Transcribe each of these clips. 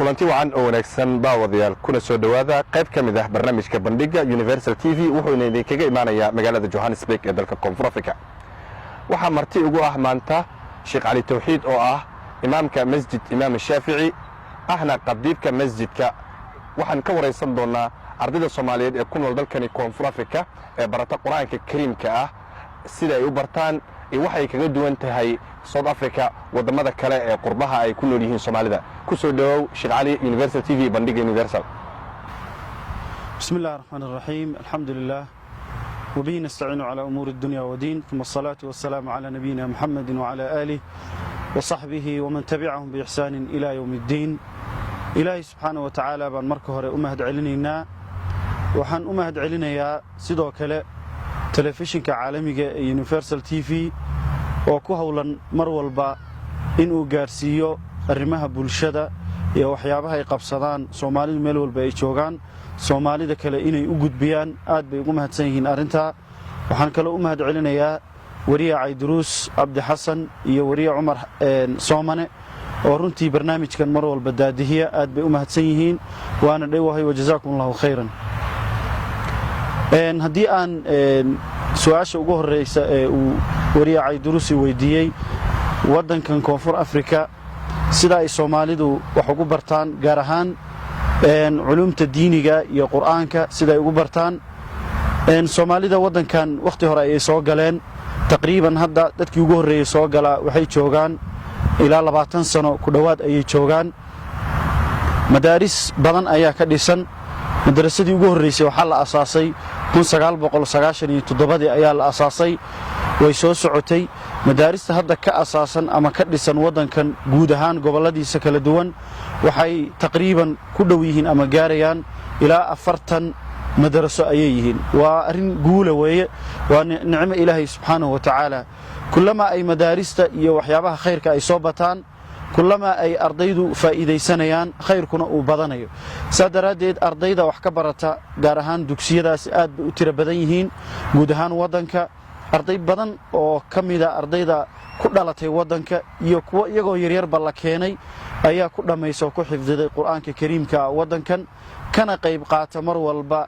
Kulanti wacan oo wanaagsan, daawadayaal, kuna soo dhowaada qayb ka mid ah barnaamijka Bandhigga Universal TV. Wuxuuna idinkaga imaanayaa magaalada Johannesburg ee dalka Koonfur Africa. Waxaa marti ugu ah maanta Sheekh Cali Tawxiid, oo ah imaamka Masjid Imaam Shaafici, ahna qadiibka masjidka. Waxaan ka waraysan doonnaa ardayda Soomaaliyeed ee ku nool dalkani Koonfur Africa ee barata Qur-aanka Kariimka ah, sida ay u bartaan iyo waxay kaga duwan tahay South Africa waddamada kale ee qurbaha ay ku nool yihiin Soomaalida. Ku soo dhowow, Sheekh Cali, Universal TV, Bandhigga Universal. بسم الله الرحمن الرحيم، الحمد لله وبه نستعين على أمور الدنيا والدين، ثم الصلاة والسلام على نبينا محمد وعلى آله وصحبه ومن تبعهم بإحسان إلى يوم الدين. إلهي سبحانه وتعالى baan marka hore u mahad celinaynaa. Waxaan u mahad celinayaa sidoo kale telefishinka caalamiga ee Universal TV, oo ku howlan mar walba inuu gaarsiiyo arrimaha bulshada iyo waxyaabaha ay qabsadaan Soomaalidu meel walba ay joogaan, Soomaalida kale inay u gudbiyaan. Aad bay ugu mahadsan yihiin arrintaa. Waxaan kaloo u mahad celinayaa wariye Cayduruus Cabdi Xasan iyo wariye Cumar Soomane, oo runtii barnaamijkan mar walba daadihiya. Aad bay u mahadsan yihiin, waana dhowahay. Wajazaakum Allahu khayran. Haddii aan su-aasha ugu horreysa ee uu wariye Cayduruusi weydiiyey, waddankan Koonfur Afrika sida ay Soomaalidu wax ugu bartaan, gaar ahaan culuumta diiniga iyo Qur'aanka sida ay ugu bartaan Soomaalida waddankan, wakhti hore ayay soo galeen. Taqriiban hadda dadkii ugu horreeyey soo galaa waxay joogaan ilaa 20 sano ku dhowaad ayay joogaan. Madaaris badan ayaa ka dhisan. Madarasadii ugu horreysay waxaa la asaasay 1997-dii ayaa la asaasay. Way soo socotay. Madaarista hadda ka asaasan ama ka dhisan waddankan guud ahaan gobolladiisa kala duwan waxay taqriiban ku dhow yihiin ama gaarayaan ilaa 40 madaraso ayay yihiin. Waa arrin guula weeye, waa nicmo Ilaahay subxaanahu wa tacaala. Kullamaa ay madaarista iyo waxyaabaha khayrka ay soo bataan, kullamaa ay ardaydu faa'iidaysanayaan, khayrkuna uu badanayo. Saa daraaddeed ardayda wax ka barata, gaar ahaan dugsiyadaasi, aad bay u tiro badan yihiin guud ahaan waddanka. Arday badan oo ka mida ardayda ku dhalatay waddanka iyo kuwo iyagoo yaryarba la keenay ayaa ku dhammaysa oo ku xifdiday Qur'aanka Kariimka waddankan, kana qayb qaata mar walba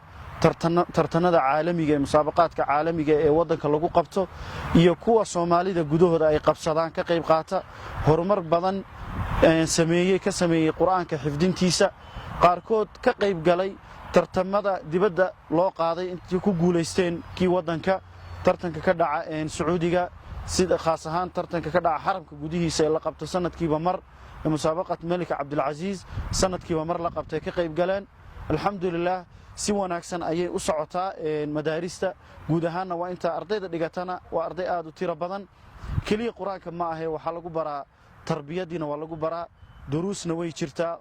tartanada caalamiga ee musaabaqaadka caalamiga ee waddanka lagu qabto iyo kuwa Soomaalida gudahooda ay qabsadaan ka qayb qaata. Horumar badan sameeyey, ka sameeyey Qur'aanka xifdintiisa. Qaarkood ka qayb galay tartamada dibadda loo qaaday, intii ku guulaysteen kii waddanka, tartanka ka dhaca Sacuudiga, sida khaas ahaan tartanka ka dhaca xaramka gudihiisa ee la qabto sanadkiiba mar, musaabaqat Melika Cabdilcasiis, sanadkiiba mar la qabtay ka qayb galeen. Alxamdulilah, si wanaagsan ayay u socotaa madaarista guud ahaanna. Waa inta ardayda dhigatana waa arday aad u tiro badan. Keliya Qur-aanka ma ahe, waxaa lagu baraa tarbiyadiina waa lagu baraa, duruusna way jirtaa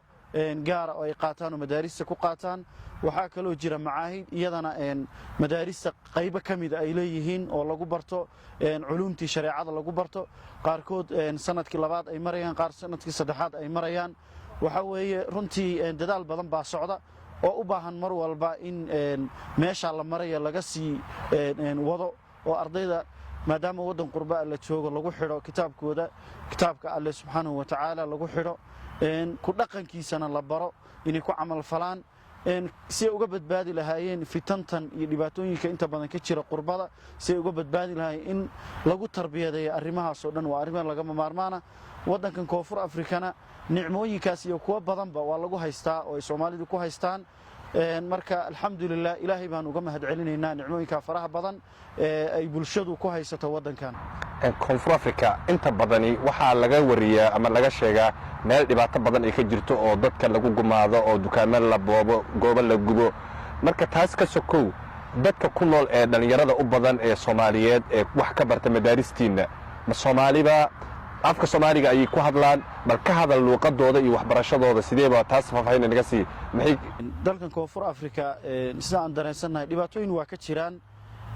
gaara oo ay qaataan oo madaarista ku qaataan. Waxaa kaloo jira macaahid iyadana madaarista qaybo ka mida ay leeyihiin oo lagu barto culuumtii shareecada lagu barto. Qaarkood sanadkii labaad ay marayaan, qaar sanadkii saddexaad ay marayaan. Waxaa weeye runtii dadaal badan baa socda oo u baahan mar walba in meeshaa la maraya laga sii wado, oo ardayda, maadaama waddan qurba la joogo, lagu xidho kitaabkooda, kitaabka Alle subxaanahu wa tacaala lagu xidho, ku dhaqankiisana la baro, inay ku camal falaan si ay uga badbaadi lahaayeen fitantan iyo dhibaatooyinka inta badan ka jira qurbada, si ay uga badbaadi lahaayeen in lagu tarbiyadeeyo. Arrimahaas oo dhan waa arrimo lagama maarmaana. Waddankan Koonfur Afrikana nicmooyinkaas iyo kuwo badanba waa lagu haystaa oo ay Soomaalidu ku haystaan. Marka alxamdulilah, Ilaahay baan uga mahad celinaynaa nicmooyinka faraha badan ee ay bulshadu ku haysato waddankan. Koonfur Africa inta badani waxaa laga wariyaa ama laga sheegaa meel dhibaato badan ay ka jirto, oo dadka lagu gumaado, oo dukaamo la boobo, goobo la gubo. Marka taas ka sokow, dadka ku nool ee dhallinyarada u badan ee Soomaaliyeed ee wax ka barta madaaristiinna, ma Soomaaliba? Afka Soomaaliga ayay ku hadlaan? Bal ka hadal luuqadooda iyo waxbarashadooda, sideeba taas faahfaahin naga sii maxay? Dalkan Koonfur Africa, sida aan dareensannahay, dhibaatooyin waa ka jiraan.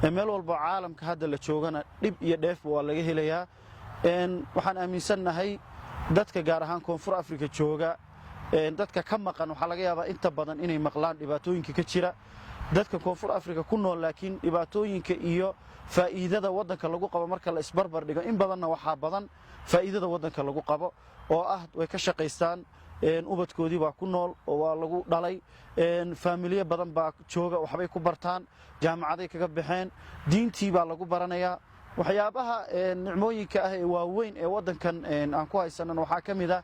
Meel walbo caalamka hadda la joogana dhib iyo dheefba waa laga helayaa. Waxaan aaminsannahay dadka gaar ahaan Koonfur Africa jooga, dadka ka maqan waxaa laga yaabaa inta badan inay maqlaan dhibaatooyinka ka jira dadka Koonfur Africa ku nool, laakiin dhibaatooyinka iyo faa'iidada waddanka lagu qabo marka la isbarbar dhigo, in badanna waxaa badan faa'iidada waddanka lagu qabo, oo ah way ka shaqaystaan. Ubadkoodii baa ku nool oo waa lagu dhalay. Faamiliyo badan baa jooga, waxbay ku bartaan, jaamacaday kaga baxeen, diintii baa lagu baranayaa. Waxyaabaha nicmooyinka ah ee waaweyn ee waddankan aan ku haysanan waxaa ka mid ah,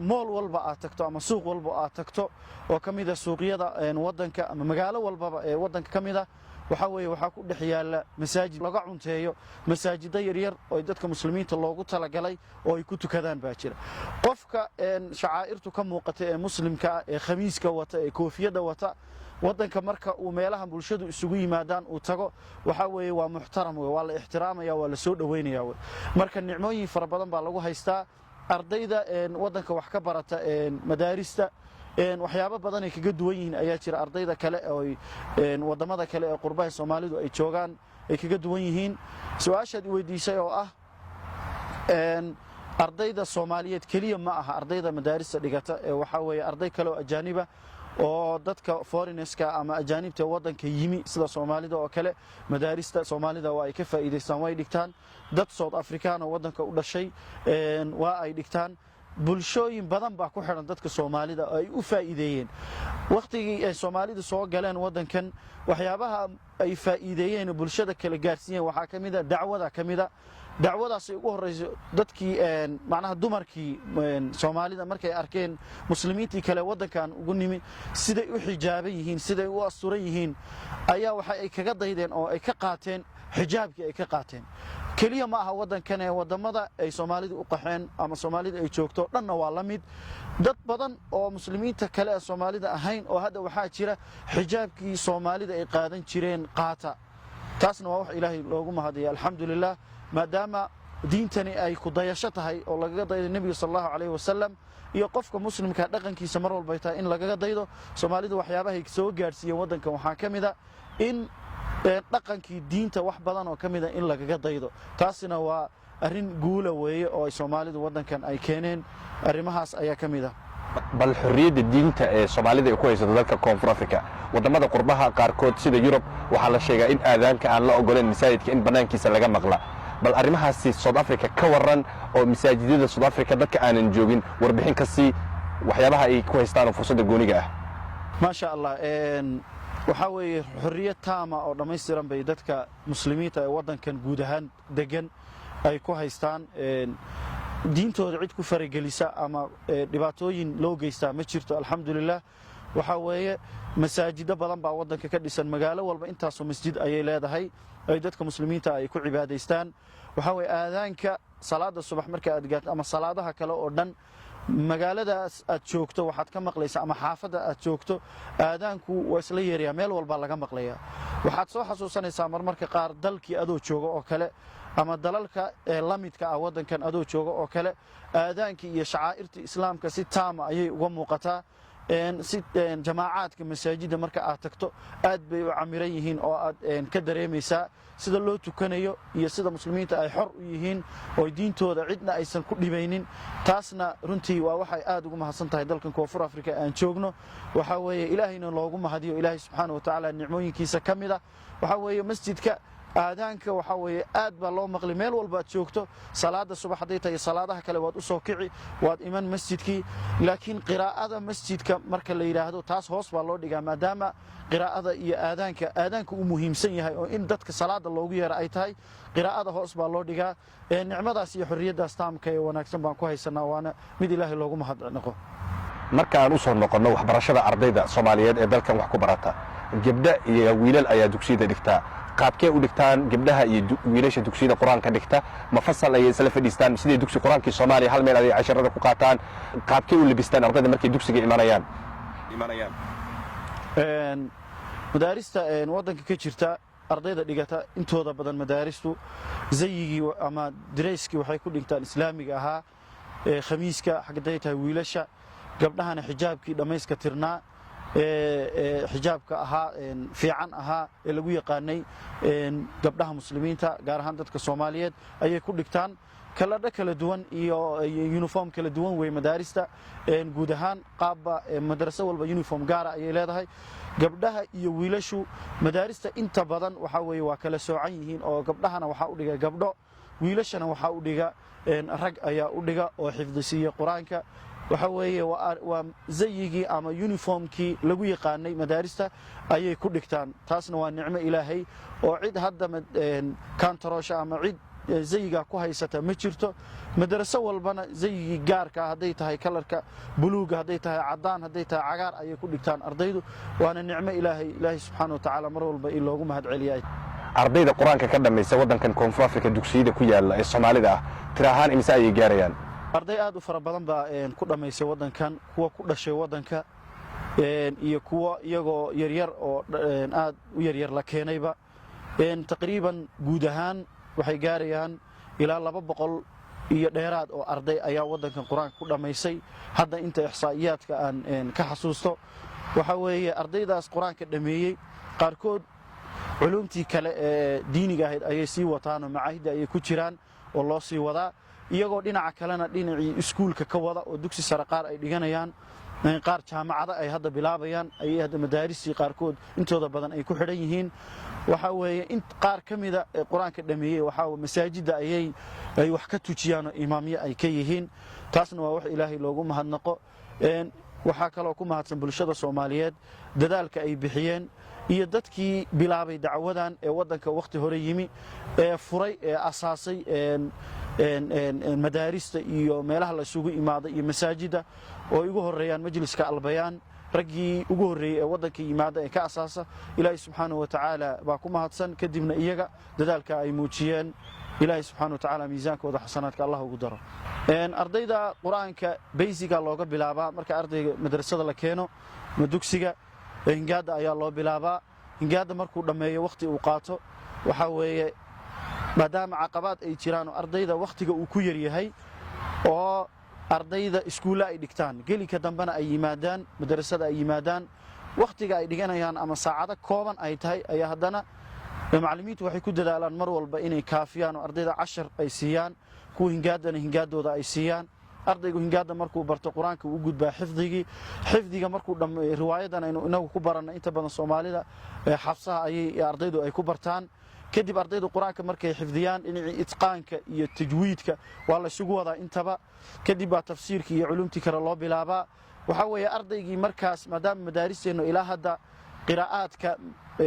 mall walba aad tagto ama suuq walba aad tagto oo ka mid a suuqyada waddanka ama magaalo walbaba ee waddanka ka mid ah, waxaa weeye waxaa ku dhex yaalla masaajid laga cunteeyo, masaajiddo yaryar oo dadka Muslimiinta loogu talagalay oo ay ku tukadaan baa jira. Qofka shacaa'irtu ka muuqata ee Muslimka ah, ee khamiiska wata, ee koofiyadda wata, waddanka marka uu meelaha bulshadu isugu yimaadaan uu tago, waxaa weeye waa muxtaram wey, waa la ixtiraamaya, waa la soo dhoweynaya wey. Marka nicmooyin fara badan baa lagu haystaa. Ardayda waddanka wax ka barata madaarista waxyaabo badan ay kaga duwan yihiin ayaa jira ardayda kale oo waddamada kale ee qurbaha Soomaalidu ay joogaan ay kaga duwan yihiin. Su-aashaad i weydiisay oo ah ardayda Soomaaliyeed keliya ma aha ardayda madaarista dhigata, ee waxaa weeye arday kale oo ajaaniba oo dadka foreigners-ka ama ajaanibta waddanka yimi sida Soomaalida oo kale, madaarista Soomaalida waa ay ka faa'iidaystaan, way dhigtaan. Dad South African oo waddanka u dhashay waa ay dhigtaan. Bulshooyin badan baa ku xidhan dadka Soomaalida oo ay u faa'iideeyeen. Wakhtigii ay Soomaalidu soo galeen waddankan, waxyaabaha ay faa'iideeyeen oo bulshada kala gaarsiiyeen waxaa ka mid a dacwada ka mid a. Dacwadaasay ugu horrayso dadkii, macnaha dumarkii Soomaalida, markay arkeen Muslimiintii kale waddankan ugu nimi siday u xijaaban yihiin, siday u asturan yihiin, ayaa waxa ay kaga daydeen oo ay ka qaateen xijaabkii ay ka qaateen. Keliya ma aha waddankan ee waddamada ay Soomaalidu u qaxeen ama Soomaalida ay joogto dhanna waa la mid. Dad badan oo Muslimiinta kale ee Soomaalida ahayn oo hadda waxaa jira xijaabkii Soomaalida ay qaadan jireen qaata. Taasna waa wax Ilaahay loogu mahadaya, alxamdulilah, maadaama diintani ay ku dayasho tahay oo lagaga daydo Nebiga sal Allahu calayhi wasalam, iyo qofka Muslimka dhaqankiisa mar walbay tahay in lagaga daydo. Soomaalidu waxyaabahay soo gaadhsiiyeen waddankan waxaa ka mid a in dhaqankii diinta wax badan oo ka mida in lagaga daydo. Taasina waa arrin guula weeye oo ay Soomaalidu waddankan ay keeneen. Arrimahaas ayaa ka mid ah. Bal xorriyadda diinta ee Soomaalida ay ku haysato dalka Koonfur Africa, waddamada qurbaha qaarkood sida Yurub waxaa la sheegaa in aadaanka aan la ogoleen masaajidka in bannaankiisa laga maqla. Bal arrimahaasi South Africa ka warran, oo masaajidada South Africa dadka aanan joogin warbixin ka sii waxyaabaha ay ku haystaan oo fursadda gooniga ah. Maasha Allah, waxaa weeye xorriyad taama oo dhammaystiran bay dadka Muslimiinta ee waddankan guud ahaan degan ay ku haystaan. Diintooda cid ku faragelisa ama dhibaatooyin loo geystaa ma jirto, alxamdulilah. Waxaa weeye masaajido badan baa waddanka ka dhisan. Magaalo walba intaasoo masjid ayay leedahay ay dadka Muslimiinta ay ku cibaadaystaan. Waxaa weeye aadaanka salaada subax marka aad gaarto ama salaadaha kale oo dhan, magaaladaas aad joogto waxaad ka maqlaysaa ama xaafadda aad joogto aadaanku waa isla yeerayaa, meel walbaa laga maqlayaa. Waxaad soo xasuusanaysaa marmarka qaar dalkii adoo jooga oo kale ama dalalka ee la midka ah waddankan adoo jooga oo kale. Aadaankii iyo shacaa'irtii Islaamka si taama ayay uga muuqataa. Si jamaacaadka masaajidda marka aad tagto aad bay u camiran yihiin oo aad ka dareemaysaa sida loo tukanayo iyo sida Muslimiinta ay xor u yihiin oo diintooda cidna aysan ku dhibaynin. Taasna runtii waa waxay aad ugu mahadsan tahay dalkan Koonfur Afrika aan joogno. Waxaa weeye Ilaahayna loogu mahadiyo, Ilaahay subxaana wa tacaala nicmooyinkiisa ka mid ah waxaa weeye masjidka aadaanka waxaa weeye aad baa loo maqli meel walba aad joogto. Salaada subax hadday tahay, salaadaha kale, waad u soo kici, waad iman masjidkii. Laakiin qiraa'ada masjidka marka la yidhaahdo, taas hoos baa loo dhigaa, maadaama qiraa'ada iyo aadaanka aadaanka uu muhiimsan yahay oo in dadka salaada loogu yeero ay tahay, qiraa'ada hoos baa loo dhigaa. Nicmadaas iyo xorriyaddaas taamka ee wanaagsan baan ku haysanaa, waana mid Ilaahay loogu mahadnaqo. Marka aan u soo noqonno waxbarashada ardayda Soomaaliyeed ee dalkan wax ku barata, gebdha iyo wiilal ayaa dugsiyada dhigtaa. Qaabkee u dhigtaan gebdhaha iyo wiilasha dugsiyada Qur-aanka dhigta? Ma fasal ayay isla fadhiistaan sidii dugsi Qur-aankii Soomaaliya, hal meel ayay casharada ku qaataan? Qaabkee u labistaan ardayda markay dugsiga imanayaan? Madaarista waddanka ka jirta, ardayda dhigata intooda badan madaaristu zayigii ama dareyskii waxay ku dhigtaan Islaamiga ahaa, khamiiska xagday tahay wiilasha, gabdhahana xijaabkii dhammayska tirnaa, xijaabka ahaa fiican ahaa ee lagu yaqaanay gabdhaha Muslimiinta, gaar ahaan dadka Soomaaliyeed, ayay ku dhigtaan. Kaladho kala duwan iyo uniform kala duwan wey madaarista guud ahaan. Qaabba madraso walba uniform gaara ayay leedahay. Gabdhaha iyo wiilashu madaarista inta badan waxaa weeye waa kala soocan yihiin, oo gabdhahana waxaa u dhiga gabdho, wiilashana waxaa u dhiga rag ayaa u dhiga oo xifdisiiya Qur-aanka. Waxa weeye waa zayigii ama uniformkii lagu yaqaanay madaarista ayay ku dhigtaan. Taasna waa nicmo Ilaahay oo cid hadda kaantaroosha ama cid zayigaa ku haysata ma jirto. Madaraso walbana zayigii gaarka, hadday tahay colorka buluuga, hadday tahay caddaan, hadday tahay cagaar, ayay ku dhigtaan ardaydu. Waana nicmo Ilaahay. Ilaahay subxaana wa tacaala mar walba in loogu mahad celiyay. Ardayda Qur-aanka ka dhammaysa waddankan Koonfur Afrika dugsiyada ku yaalla ee Soomaalida ah, tira ahaan imise ayay gaarayaan? Arday aad u fara badan baa ku dhammaysay waddankan, kuwa ku dhashay waddanka iyo kuwa iyagoo yaryar oo aad u yaryar la keenayba. Taqriiban guud ahaan waxay gaarayaan ilaa 200 iyo dheeraad oo arday ayaa waddankan Qur-aanka ku dhammaysay hadda, inta ixsaa'iyaadka aan ka xasuusto. Waxaa weeye ardaydaas Qur-aanka dhammeeyey qaarkood culuumtii kale ee diiniga ahayd ayay sii wataanoo macaahidda ayay ku jiraan oo loo sii wadaa, iyagoo dhinaca kalena dhinacii iskuulka ka wada oo dugsi sare qaar ay dhiganayaan, qaar jaamacado ay hadda bilaabayaan, ayay hadda madaaristii qaarkood intooda badan ay ku xidhan yihiin. Waxaa weeye in qaar ka mida ee Qur-aanka dhameeyey waxaa masaajidda ayay ay wax ka tujiyaan oo imaamyo ay ka yihiin. Taasna waa wax Ilaahay loogu mahadnaqo. Waxaa kaloo ku mahadsan bulshada Soomaaliyeed dadaalka ay bixiyeen iyo dadkii bilaabay dacwadan ee waddanka wakhti hore yimi ee furay ee asaasay madaarista iyo meelaha la isugu imaaday iyo masaajidda, oo ay ugu horreeyaan Majliska Albayaan, raggii ugu horreeyey ee waddanka yimaada ee ka asaasa. Ilaahay subxaanahu wa tacaala baa ku mahadsan, kadibna iyaga dadaalka ay muujiyeen. Ilaahay subxaana wa tacaala miisaankooda xasanaadka Allah ugu daro. Ardayda Qur-aanka basicga looga bilaabaa. Marka ardayga madrasada la keeno ama dugsiga, hingaadda ayaa loo bilaabaa. Hingaadda markuu dhammeeyo, wakhti uu qaato, waxaa weeye maadaama caqabaad ay jiraan oo ardayda wakhtiga uu ku yaryahay oo ardayda iskuulle ay dhigtaan, gelinka dambena ay yimaadaan madrasada ay yimaadaan, wakhtiga ay dhiganayaan ama saacado kooban ay tahay, ayaa haddana macallimiintu waxay ku dadaalaan mar walba inay kaafiyaan oo ardayda cashar ay siiyaan, kuwa hingaadana hingaadooda ay siiyaan. Ardaygu hingaadda markuu barto, Qur-aanka uu gudbaa xifdigii. Xifdiga markuu dhammeeyo, riwaayadan aynu inagu ku baranna inta badan Soomaalida, Xafsaha ayay ardaydu ay ku bartaan. Kadib ardaydu Qur-aanka markay xifdiyaan, dhinacii itqaanka iyo tajwiidka waa laysugu wadaa intaba. Kadib baa tafsiirkii iyo culumtii kale loo bilaabaa. Waxaa weeye ardaygii markaas, maadaama madaaristeennu ilaa hadda qiraa'aadka,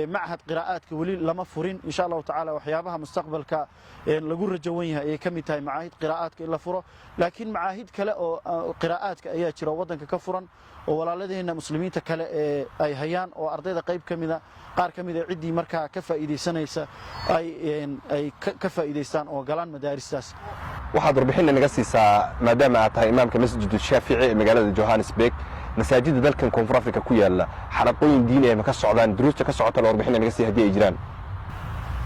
machad qiraa'aadka weli lama furin, insha Allahu tacaala waxyaabaha mustaqbalka lagu rajawan yahay ayay ka mid tahay macaahid qiraa'aadka in la furo. Laakiin macaahid kale oo qiraa'aadka ayaa jira oo waddanka ka furan oo walaaladeenna Muslimiinta kale ee ay hayaan, oo ardayda qayb ka mida, qaar ka mida, ciddii markaa ka faa'iidaysanaysa ay ka faa'iidaystaan oo galaan madaaristaas. Waxaad warbixinna naga siisaa, maadaama aad tahay imaamka Masjid Shaafici ee magaalada Johannesburg, masaajidda dalkan Koonfur Africa ku yaalla xalaqooyin diini ah ma ka socdaan? Duruusta ka socotana warbixinna naga sii haddii ay jiraan.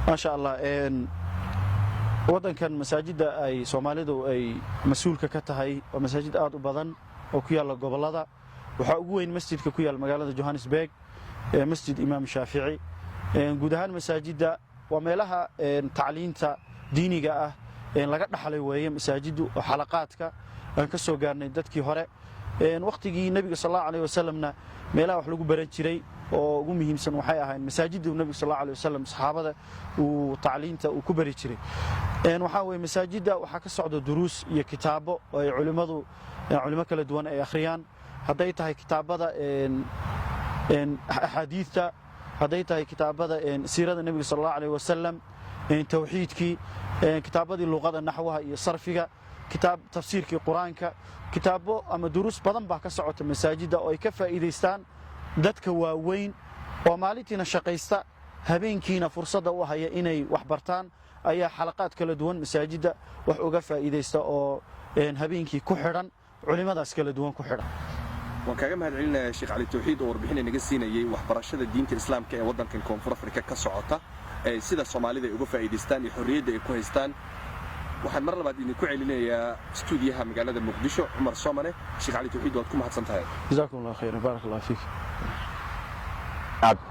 Maasha Allah, waddankan masaajidda ay Soomaalidu ay mas-uulka ka tahay waa masaajid aad u badan oo ku yaalla gobollada. Waxaa ugu weyn masjidka ku yaalla magaalada Johannesburg, Masjid Imaam Shaafici. Guud ahaan masaajidda waa meelaha tacliinta diiniga ah laga dhaxlay weeye masaajiddu, oo xalaqaadka aan ka soo gaarnay dadkii hore. Wakhtigii Nebiga sal Allahu alayh wasalamna meelaha wax lagu baran jiray oo ugu muhiimsan waxay ahayn masaajidda Nebiga sal Allahu alayh wasalam saxaabada uu tacliinta uu ku bari jiray. Waxaa weeye masaajidda waxaa ka socda duruus iyo kitaabo oo ay culimmadu, culimo kala duwan ay akhriyaan, hadday tahay kitaabada axaadiidta, hadday tahay kitaabada siirada Nebiga sal Allahu alayh wasalam, tawxiidkii, kitaabadii luqada, naxwaha iyo sarfiga, kitaab tafsiirkii Qur-aanka. Kitaabo ama duruus badan baa ka socota masaajidda oo ay ka faa'iidaystaan dadka waaweyn oo maalintiina shaqaysta, habeenkiina fursadda u haya inay wax bartaan, ayaa xalaqaad kala duwan masaajidda wax uga faa'iidaysta oo habeenkii ku xidhan culimmadaas kala duwan ku xidhan. Waan kaaga mahad celinayaa Sheekh Cali Tawxiid oo warbixin inaga siinayey waxbarashada diinta Islaamka ee waddankan Koonfur Afrika ka socota, ee sida Soomaalida ay uga faa'iidaystaan iyo xorriyadda ay ku haystaan. Waxaan mar labaad idinku celinayaa stuudiyaha magaalada Muqdisho, Cumar Soomane. Sheekh Cali Tawxiid, waad ku mahadsan tahay. Jazaakum Allah khayran, baarak Allah fiik.